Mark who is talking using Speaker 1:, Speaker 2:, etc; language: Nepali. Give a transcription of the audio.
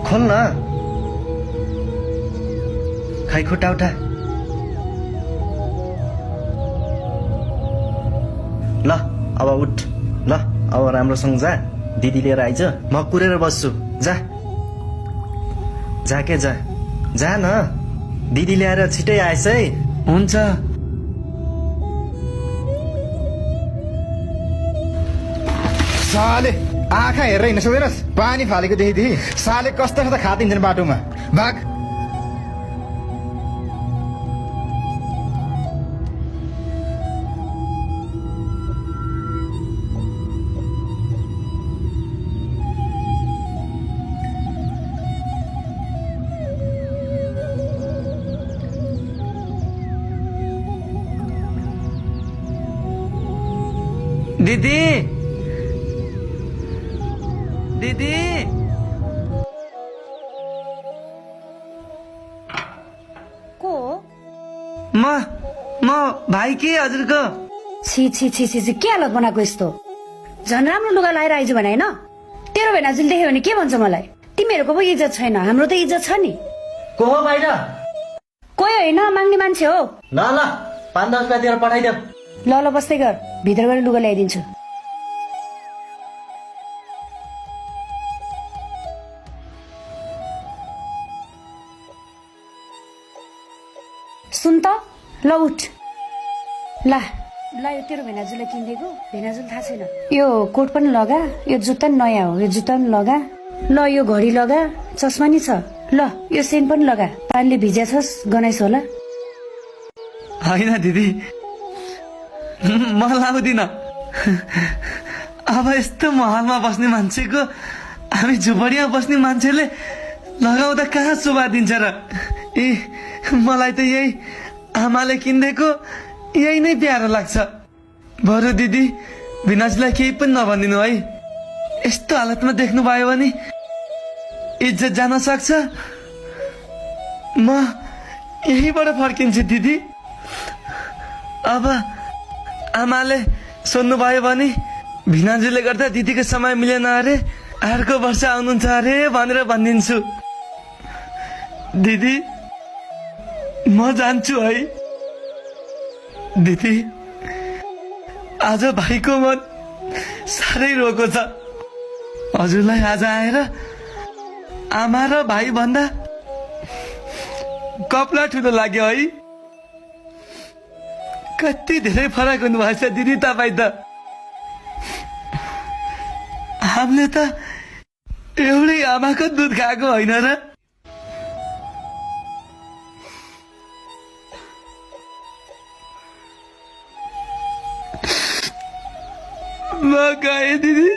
Speaker 1: खोल न। खै खुट्टा उठा। ल अब उठ। ल अब राम्रोसँग जा। दिदी लिएर आइज। म कुरेर बस्छु। जा जा के जा। जा न। दिदी ल्याएर छिटै आएछ है।
Speaker 2: हुन्छ।
Speaker 3: साले आँखा हेरेर हिँड्न सक्दैनस्? पानी फालेको देखि साले कस्ता कस्ता खादिन्छन् बाटोमा। भाग।
Speaker 2: दिदी दिदी
Speaker 4: को
Speaker 2: म भाइ के हजुरको?
Speaker 4: छी छी छी छी छी, के हालत बनाएको यस्तो? झन् राम्रो लुगा लाएर आइज भने होइन? तेरो भेनाजुल देख्यो भने के भन्छ मलाई? तिमीहरूको पो इज्जत छैन, हाम्रो त इज्जत छ नि।
Speaker 1: को हो बाहिर?
Speaker 4: कोही होइन, माग्ने मान्छे हो।
Speaker 1: ल ल 5-10 रुपियाँ दिएर पठाइदेऊ।
Speaker 4: ल ल बस्दै गर, भित्र गएर लुगा ल्याइदिन्छु। सुन त, ल उठ। ल ल यो तेरो भेनाजुले किनिदिएको। भेनाजुल थाहा छैन। यो कोट पनि लगा, यो जुत्ता पनि नयाँ हो, यो जुत्ता पनि लगा। ल यो घडी लगा, चस्मा नि छ। ल यो सेन पनि लगा, पानीले भिज्या छस् गनाइस होला।
Speaker 2: होइन दिदी, म लाउँदिन। अब यस्तो महलमा बस्ने मान्छेको हामी झुपडीमा बस्ने मान्छेले लगाउँदा कहाँ शोभा दिन्छ र? ए मलाई त यही आमाले किनिदिएको यही नै प्यारो लाग्छ। बरु दिदी भिनाजलाई केही पनि नभनिदिनु है। यस्तो हालतमा देख्नु भयो भने इज्जत जान सक्छ। म यहीबाट फर्किन्छु दिदी। अब आमाले सोध्नु भयो भने भिनाजुले गर्दा दिदीको समय मिलेन अरे, अर्को वर्ष आउनुहुन्छ अरे भनेर भनिदिन्छु। दिदी म जान्छु है। दिदी आज भाइको मन साह्रै रोएको छ। हजुरलाई आज आएर आमा र भाइ भन्दा कपला ठुलो लाग्यो है। कति धेरै फरक हुनुभएछ दिदी तपाईँ त। हामीले त एउटै आमाको दुध खाएको होइन र? म गएँ दिदी।